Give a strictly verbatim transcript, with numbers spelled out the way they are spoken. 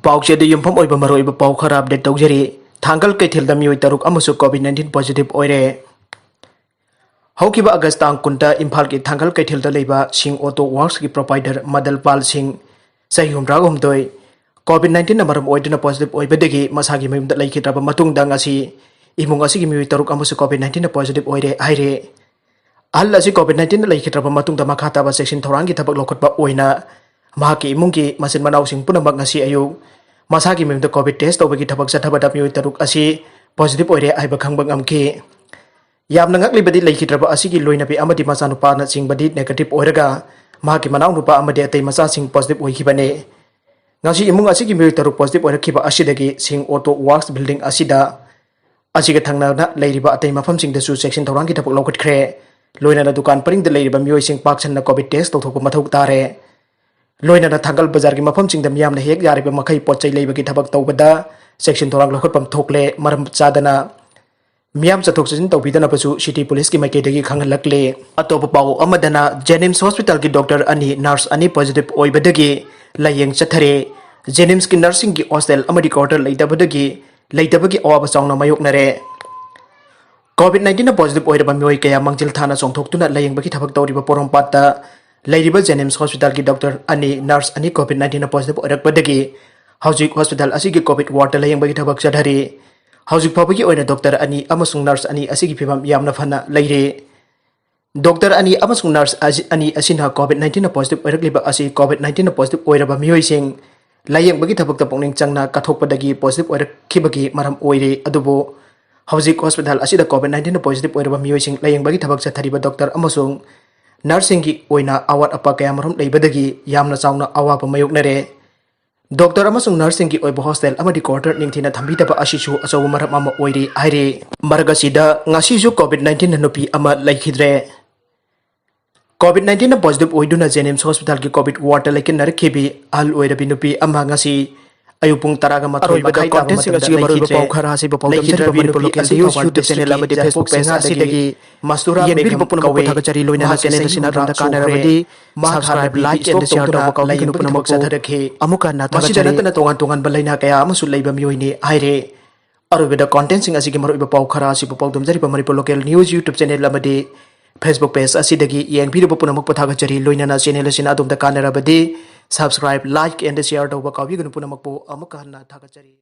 ꯄꯥꯎꯆꯦꯗ ꯌꯨꯝꯐꯝ ꯑꯣꯏꯕ ꯃꯔꯨꯑꯣꯏꯕ ꯄꯥꯎ ꯈꯔ ꯑꯞꯗꯦꯠ ꯇꯧꯖꯔꯤ꯫ ꯊꯥꯡꯒꯜ ꯀꯩꯊꯦꯜꯗ ꯃꯤꯑꯣꯏ ꯇꯔꯨꯛ ꯑꯃꯁꯨ ꯀꯣꯚꯤꯗ ꯅꯥꯏꯟꯇꯤꯟ ꯄꯣꯖꯤꯇꯤꯚ ꯑꯣꯏꯔꯦ꯫ ꯍꯧꯈꯤꯕ ꯑꯥꯒꯁ ꯇꯥꯡ ꯀꯨꯟꯗ ꯏꯝꯐꯥꯜꯒꯤ ꯊꯥꯡꯒꯜ ꯀꯩꯊꯦꯜꯗ ꯂꯩꯕ ꯁꯤꯡ ꯑꯣꯇꯣ ꯋꯥꯔꯛꯁꯀꯤ ꯄ꯭ꯔꯣꯄꯥꯏꯇꯔ ꯃꯗꯜ ꯄꯥꯜ ꯁꯤꯡ, ꯆꯍꯤ ꯍꯨꯝꯗ꯭ꯔꯥꯒ ꯍꯨꯝꯗꯣꯏ, ꯀꯣꯚꯤꯗ ꯅꯥꯏꯟꯇꯤꯟꯅ ꯃꯔꯝ ꯑꯣꯏꯗꯨꯅ ꯄꯣꯖꯤꯇꯤꯚ ꯑꯣꯏꯕꯗꯒꯤ ꯃꯁꯥꯒꯤ ꯃꯌꯨꯝꯗ ꯂꯩꯈꯤꯗ꯭ꯔꯕ ꯃꯇꯨꯡꯗ ꯉꯁꯤ ꯏꯃꯨꯡ ꯑꯁꯤꯒꯤ ꯃꯤꯑꯣꯏ ꯇꯔꯨꯛ ꯑꯃꯁꯨ ꯀꯣꯚꯤꯗ ꯅꯥꯏꯟꯇꯤꯟꯅ ꯄꯣꯖꯤꯇꯤꯚ ꯑꯣꯏꯔꯦ ꯍꯥꯏꯔꯦ꯫ ꯑꯍꯜ ꯑꯁꯤ ꯀꯣꯚꯤꯗ ꯅꯥꯏꯟꯇꯤꯟꯗ ꯂꯩꯈꯤꯗ꯭ꯔꯕ ꯃꯇꯨꯡꯗ ꯃꯈꯥ ꯇꯥꯕ ꯆꯦꯛꯁꯤꯟ ꯊꯧꯔꯥꯡꯒꯤ ꯊꯕꯛ ꯂꯧꯈꯠꯄ ꯑꯣꯏꯅ ꯃꯍꯥꯛꯀꯤ ꯏꯃꯨꯡꯒꯤ ꯃꯆꯤꯟ ꯃꯅꯥꯎꯁꯤꯡ ꯄꯨꯝꯅꯃꯛ ꯉꯁꯤ ꯑꯌꯨꯛ ꯃꯁꯥꯒꯤ ꯃꯌꯨꯝꯗ ꯀꯣꯚꯤꯗ ꯇꯦꯁ ꯇꯧꯕꯒꯤ ꯊꯕꯛ ꯆꯠꯊꯕꯗ ꯃꯤꯑꯣꯏ ꯇꯔꯨꯛ ꯑꯁꯤ ꯄꯣꯖꯤꯇꯤꯚ ꯑꯣꯏꯔꯦ ꯍꯥꯏꯕ ꯈꯪꯕ ꯉꯝꯈꯤ꯫ ꯌꯥꯝꯅ ꯉꯛꯂꯤꯕꯗꯤ ꯂꯩꯈꯤꯗ꯭ꯔꯕ ꯑꯁꯤꯒꯤ ꯂꯣꯏꯅꯕꯤ ꯑꯃꯗꯤ ꯃꯆꯥꯅꯨꯄꯥꯅꯆꯤꯡꯕꯗꯤ ꯅꯦꯒꯦꯇꯤꯚ ꯑꯣꯏꯔꯒ ꯃꯍꯥꯛꯀꯤ ꯃꯅꯥꯎꯅꯨꯄꯥ ꯑꯃꯗꯤ ꯑꯇꯩ ꯃꯆꯥꯁꯤꯡ ꯄꯣꯖꯤꯇꯤꯚ ꯑꯣꯏꯈꯤꯕꯅꯤ꯫ ꯉꯁꯤ ꯏꯃꯨꯡ ꯑꯁꯤꯒꯤ ꯃꯤꯑꯣꯏ ꯇꯔꯨꯛ ꯄꯣꯖꯤꯇꯤꯚ ꯑꯣꯏꯔꯛꯈꯤꯕ ꯑꯁꯤꯗꯒꯤ ꯁꯤꯡ ꯑꯣꯇꯣ ꯋꯥꯔꯛꯁ ꯕꯤꯜꯗꯤꯡ ꯑꯁꯤꯗ ꯑꯁꯤꯒ ꯊꯪꯅꯅ ꯂꯩꯔꯤꯕ ꯑꯇꯩ ꯃꯐꯝꯁꯤꯡꯗꯁꯨ ꯆꯦꯛꯁꯤꯟ ꯊꯧꯔꯥꯡꯒꯤ ꯊꯕꯛ ꯂꯧꯈꯠꯈ꯭ꯔꯦ꯫ ꯂꯣꯏꯅꯅ ꯗꯨꯀꯥꯟ ꯄꯔꯤꯡꯗ ꯂꯩꯔꯤꯕ ꯃꯤꯑꯣꯏꯁꯤꯡ ꯄꯥꯛ ꯁꯟꯅ ꯀꯣꯚꯤꯗ ꯇꯦꯁ ꯇꯧꯊꯣꯛꯄ ꯃꯊꯧ ꯇꯥꯔꯦ꯫ ꯂꯣꯏꯅꯅ ꯊꯥꯡꯒꯜ ꯕꯖꯥꯔꯒꯤ ꯃꯐꯝꯁꯤꯡꯗ ꯃꯤꯌꯥꯝꯅ ꯍꯦꯛ ꯌꯥꯔꯤꯕ ꯃꯈꯩ ꯄꯣꯠ ꯆꯩ ꯂꯩꯕꯒꯤ ꯊꯕꯛ ꯇꯧꯕꯗ ꯆꯦꯛꯁꯤꯟ ꯊꯧꯔꯥꯡ ꯂꯧꯈꯠꯐꯝ ꯊꯣꯛꯂꯦ꯫ ꯃꯔꯝ ꯆꯥꯗꯅ ꯃꯤꯌꯥꯝ ꯆꯠꯊꯣꯛ ꯆꯠꯁꯤꯟ ꯇꯧꯕꯤꯗꯅꯕꯁꯨ ꯁꯤꯇꯤ ꯄꯨꯂꯤꯁꯀꯤ ꯃꯥꯏꯀꯩꯗꯒꯤ ꯈꯪꯍꯜꯂꯛꯂꯦ꯫ ꯑꯇꯣꯞꯄ ꯄꯥꯎ ꯑꯃꯗꯅ ꯖꯦꯅꯤꯝꯁ ꯍꯣꯁꯄꯤꯇꯥꯜꯒꯤ ꯗꯣꯛꯇꯔ ꯑꯅꯤ, ꯅꯔꯁ ꯑꯅꯤ ꯄꯣꯖꯤꯇꯤꯚ ꯑꯣꯏꯕꯗꯒꯤ ꯂꯥꯌꯦꯡ ꯆꯠꯊꯔꯦ꯫ ꯖꯦꯅꯤꯝꯁꯀꯤ ꯅꯔꯁꯁꯤꯡꯒꯤ ꯍꯣꯁꯇꯦꯜ ꯑꯃꯗꯤ ꯀ꯭ꯋꯥꯔꯇꯔ ꯂꯩꯇꯕꯗꯒꯤ ꯂꯩꯇꯕꯒꯤ ꯑꯋꯥꯕ ꯆꯥꯎꯅ ꯃꯥꯌꯣꯛꯅꯔꯦ꯫ ꯀꯣꯚꯤꯗ ꯅꯥꯏꯟꯇꯤꯟꯅ ꯄꯣꯖꯤꯇꯤꯚ ꯑꯣꯏꯔꯕ ꯃꯤꯑꯣꯏ ꯀꯌꯥ ꯃꯥꯡꯖꯤꯜ ꯊꯥꯅ ꯆꯣꯡꯊꯣꯛꯇꯨꯅ ꯂꯥꯌꯦꯡꯕꯒꯤ ꯊꯕꯛ ꯇꯧꯔꯤꯕ ꯄꯣꯔꯣꯝꯄꯥꯠꯇ ꯂꯩꯔꯤꯕ ꯖꯦꯅꯤꯝꯁ ꯍꯣꯁꯄꯤꯇꯥꯜꯒꯤ ꯗꯣꯛꯇꯔ ꯑꯅꯤ, ꯅꯔꯁ ꯑꯅꯤ ꯀꯣꯚꯤꯗ ꯅꯥꯏꯟꯇꯤꯟꯅ ꯄꯣꯖꯤꯇꯤꯚ ꯑꯣꯏꯔꯛꯄꯗꯒꯤ ꯍꯧꯖꯤꯛ ꯍꯣꯁꯄꯤꯇꯥꯜ ꯑꯁꯤꯒꯤ ꯀꯣꯚꯤꯗ ꯋꯥꯔꯗꯇ ꯂꯥꯌꯦꯡꯕꯒꯤ ꯊꯕꯛ ꯆꯠꯊꯔꯤ꯫ ꯍꯧꯖꯤꯛ ꯐꯥꯎꯕꯒꯤ ꯑꯣꯏꯅ ꯗꯣꯛꯇꯔ ꯑꯅꯤ ꯑꯃꯁꯨꯡ ꯅꯔꯁ ꯑꯅꯤ ꯑꯁꯤꯒꯤ ꯐꯤꯕꯝ ꯌꯥꯝꯅ ꯐꯅ ꯂꯩꯔꯤ꯫ ꯗꯣꯛꯇꯔ ꯑꯅꯤ ꯑꯃꯁꯨꯡ ꯅꯔꯁ ꯑꯁꯤ, ꯑꯅꯤ ꯑꯁꯤꯅ ꯀꯣꯚꯤꯗ ꯅꯥꯏꯟꯇꯤꯟꯅ ꯄꯣꯖꯤꯇꯤꯚ ꯑꯣꯏꯔꯛꯂꯤꯕ ꯑꯁꯤ ꯀꯣꯚꯤꯗ ꯅꯥꯏꯟꯇꯤꯟꯅ ꯄꯣꯖꯤꯇꯤꯚ ꯑꯣꯏꯔꯕ ꯃꯤꯑꯣꯏꯁꯤꯡ ꯂꯥꯌꯦꯡꯕꯒꯤ ꯊꯕꯛꯇ ꯄꯨꯛꯅꯤꯡ ꯆꯪꯅ ꯀꯠꯊꯣꯛꯄꯗꯒꯤ ꯄꯣꯖꯤꯇꯤꯚ ꯑꯣꯏꯔꯛꯈꯤꯕꯒꯤ ꯃꯔꯝ ꯑꯣꯏꯔꯤ꯫ ꯑꯗꯨꯕꯨ ꯍꯧꯖꯤꯛ ꯍꯣꯁꯄꯤꯇꯥꯜ ꯑꯁꯤꯗ ꯀꯣꯚꯤꯗ ꯅꯥꯏꯟꯇꯤꯟꯅ ꯄꯣꯖꯤꯇꯤꯚ ꯑꯣꯏꯔꯕ ꯃꯤꯑꯣꯏꯁꯤꯡ ꯂꯥꯌꯦꯡꯕꯒꯤ ꯊꯕꯛ ꯆꯠꯊꯔꯤꯕ ꯗꯣꯛꯇꯔ ꯑꯃꯁꯨꯡ ꯅꯔꯁꯁꯤꯡꯒꯤ ꯑꯣꯏꯅ ꯑꯋꯥꯠ ꯑꯄꯥ ꯀꯌꯥꯃꯔꯨꯝ ꯂꯩꯕꯗꯒꯤ ꯌꯥꯝꯅ ꯆꯥꯎꯅ ꯑꯋꯥꯕ ꯃꯥꯌꯣꯛꯅꯔꯦ꯫ ꯗꯣꯛꯇꯔ ꯑꯃꯁꯨꯡ ꯅꯔꯁꯁꯤꯡꯒꯤ ꯑꯣꯏꯕ ꯍꯣꯁꯇꯦꯜ ꯑꯃꯗꯤ ꯀ꯭ꯋꯥꯔꯇꯔ ꯅꯤꯡꯊꯤꯅ ꯊꯝꯕꯤꯗꯕ ꯑꯁꯤꯁꯨ ꯑꯆꯧꯕ ꯃꯔꯝ ꯑꯃ ꯑꯣꯏꯔꯤ ꯍꯥꯏꯔꯤ꯫ ꯃꯔꯛ ꯑꯁꯤꯗ ꯉꯁꯤꯁꯨ ꯀꯣꯚꯤꯗ ꯅꯥꯏꯟꯇꯤꯟꯅ ꯅꯨꯄꯤ ꯑꯃ ꯂꯩꯈꯤꯗ꯭ꯔꯦ꯫ ꯀꯣꯚꯤꯗ ꯅꯥꯏꯟꯇꯤꯟꯅ ꯄꯣꯖꯤꯇꯤꯚ ꯑꯣꯏꯗꯨꯅ ꯖꯦꯅꯤꯝꯁ ꯍꯣꯁꯄꯤꯇꯥꯜꯒꯤ ꯀꯣꯚꯤꯗ ꯋꯥꯔꯗꯇ ꯂꯩꯈꯤꯗ꯭ꯔꯕꯤ ꯑꯍꯜ ꯑꯣꯏꯔꯕꯤ ꯅꯨꯄꯤ ꯑꯃ ꯉꯁꯤ ꯑꯌꯨꯛ ꯄꯨꯡ ꯇꯔꯥꯒ ꯃꯥꯊꯣꯏ ꯑꯔꯣꯏꯕꯗ ꯃꯈꯥꯏ ꯇꯥꯕ ꯀꯣꯟꯇꯦꯟꯁꯤꯡ ꯃꯇꯝꯗ ꯑꯁꯤꯒꯤ ꯃꯔꯨꯑꯣꯏꯕ ꯂꯩꯈꯤꯗ꯭ꯔꯦ꯫ ꯄꯥꯎ ꯈꯔ ꯑꯁꯤꯕꯨ ꯄꯥꯎꯗꯝꯖꯔꯤꯕ ꯂꯩꯈꯤꯗ꯭ꯔꯕꯤ ꯃꯅꯤꯄꯨꯔ ꯅꯨꯄꯤ ꯂꯣꯀꯦꯜ ꯑꯁꯤ ꯅ꯭ꯌꯨꯁ ꯐꯥꯎꯕ ꯌꯨꯇ꯭ꯌꯨꯕ ꯆꯦꯅꯦꯜ ꯗꯤꯁꯇ꯭ꯔꯤꯛꯀꯤ ꯑꯃꯗꯤ ꯖꯥꯏꯄꯨꯔ ꯐꯦꯁꯕꯨꯛ ꯄꯦꯖ ꯄꯦꯖ ꯑꯁꯤꯗꯒꯤ ꯑꯁꯤꯗꯒꯤ ꯃꯁꯇꯨꯔꯥ ꯌꯦꯡꯕꯤꯔꯤꯕ ꯕꯦꯒꯝ ꯄꯨꯝꯅꯃꯛꯄꯨ ꯀꯧꯏ꯫ ꯊꯥꯒꯠꯆꯔꯤ꯫ ꯂꯣꯏꯅꯅ ꯃꯍꯥꯛ ꯆꯦꯅꯦꯜ ꯑꯁꯤꯅ ꯑꯁꯤꯅ ꯑꯗꯣꯝꯗ ꯗ꯭ꯔꯥꯒ ꯀꯥꯟꯅꯔꯕꯗꯤ ꯆꯨꯈ꯭ꯔꯦ꯫ ꯃꯍꯥꯛ ꯍꯥꯟꯅ ꯁꯕꯁꯀ꯭ꯔꯥꯏꯕ, ꯕꯤ ꯄꯤ ꯂꯥꯏꯛ ꯑꯦꯟ ꯁ꯭ꯇꯣꯛ ꯁꯤꯌꯥꯔ ꯇꯧꯗꯨꯅ ꯇꯧꯕ ꯀꯥꯎꯕꯤꯒꯅꯨ ꯂꯩꯔꯝꯕꯒꯤ ꯊꯕꯛ ꯄꯨꯝꯅꯃꯛꯄꯨ꯫ ꯆꯠꯊꯔꯛꯈꯤ꯫ ꯑꯃꯨꯛꯀ ꯍꯟꯅ ꯃꯁꯤꯗ ꯊꯥꯒꯠꯆꯔꯤ꯫ ꯅꯠꯇꯅ ꯇꯣꯉꯥꯟ ꯇꯣꯉꯥꯟꯕ ꯂꯥꯏꯅꯥ ꯀꯌꯥ ꯑꯃꯁꯨ ꯂꯩꯕ ꯃꯤꯑꯣꯏꯅꯤ ꯍꯥꯏꯔꯦ꯫ ꯑꯔꯣꯏꯕꯗ ꯀꯣꯟꯇꯦꯟꯁꯤꯡ ꯑꯁꯤꯒꯤ ꯃꯔꯨꯑꯣꯏꯕ ꯄꯥꯎ ꯈꯔ ꯑꯁꯤꯕꯨ ꯄꯥꯎꯗꯝꯖꯔꯤꯕ Manipur local news YouTube channel ꯑꯃꯗꯤ ꯐꯦꯁꯕꯨꯛ ꯄꯦꯖ ꯑꯁꯤꯗꯒꯤ ꯌꯦꯡꯕꯤꯔꯤꯕ ꯄꯨꯝꯅꯃꯛꯄꯨ ꯊꯥꯒꯠꯆꯔꯤ꯫ ꯂꯣꯏꯅꯅ ꯆꯦꯅꯦꯜ ꯑꯁꯤꯅ ꯑꯗꯣꯝꯗ ꯀꯥꯟꯅꯔꯕꯗꯤ ꯁꯕꯁꯀ꯭ꯔꯥꯏꯕ, ꯂꯥꯏꯛ ꯑꯦꯟ ꯁꯤꯌꯥꯔ ꯇꯧꯕ ꯀꯥꯎꯕꯤꯒꯅꯨ꯫ ꯄꯨꯝꯅꯃꯛꯄꯨ ꯑꯃꯨꯛꯀ ꯍꯟꯅ ꯊꯥꯒꯠꯆꯔꯤ꯫